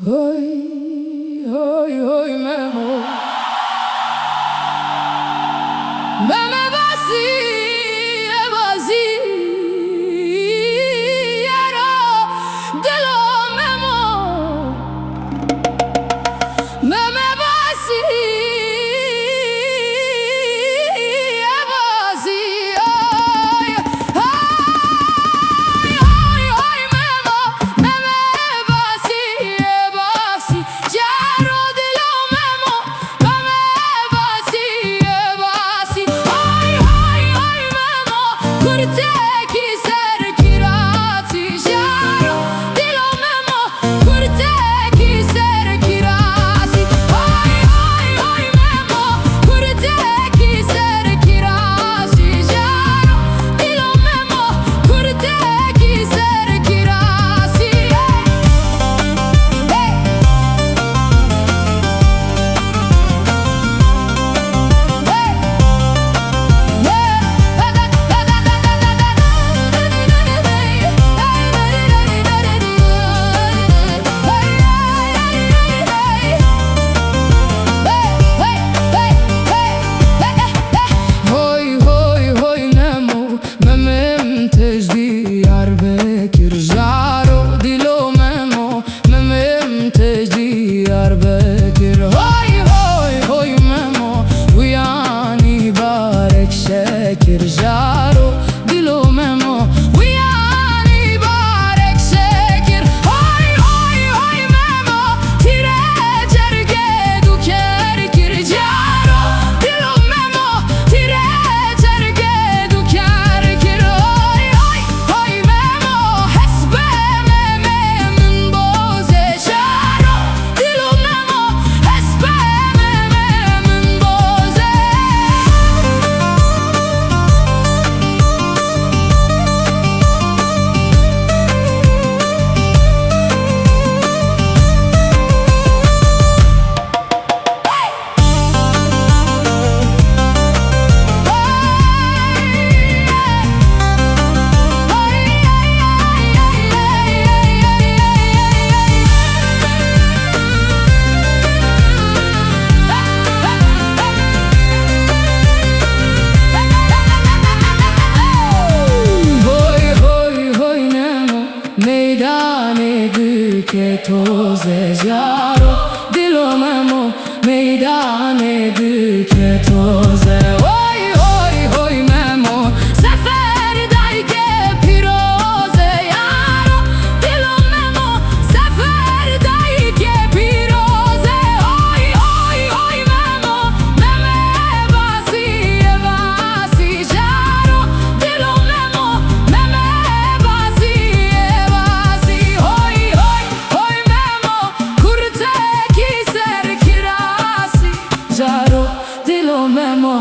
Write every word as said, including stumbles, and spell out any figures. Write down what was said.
Hoy, hoy, hoy, Memo. Meme basî, e basî, yara dilo Memo. Meme basî, e basî, ay, ay, ay, ay, Memo. Meme basî, e basî, caro dilo Memo. Meme basî, e basî, ay, ay, ay, Memo. Kurtekî ser kirasî, caro dilo Memo. Kurtekî ser kirasî, ay, ay, ay, Memo. Kurtekî ser kirasî, caro dilo Memo. Kurtekî ser kirasî. Hey! Hey! Hoy, hoy, hoy, Memo, Memem têj Diyarbekir, caro dilo Memo. Memem têj Diyarbekir. Hoy, hoy, hoy, Memo, wiyanî barek şekir, caro dilo Memo, wiyanî barek şekir. Hoy, hoy, hoy, Memo, tîrê cergê duker kir, caro dilo Memo, tîrê cergê duker kir. Hoy, hoy, hoy, Memo, hespê Memê min bozê, caro dilo Memo, hespê Memê min bozê. Hoy, hoy, hoy, Memo. Meydanê dike toze, caro dilo Memo, meydanê dike toze. Oy, oy, oy, Memo, sefer dayke pîroze, yaro dilo Memo, sefer dayke pîroze. Oy, oy, oy, Memo, Meme basî, e basî, caro dilo Memo, Meme basî, e basî. Hoy, hoy, hoy, Memo, kurtekî ser kirasî, caro dilo Memo.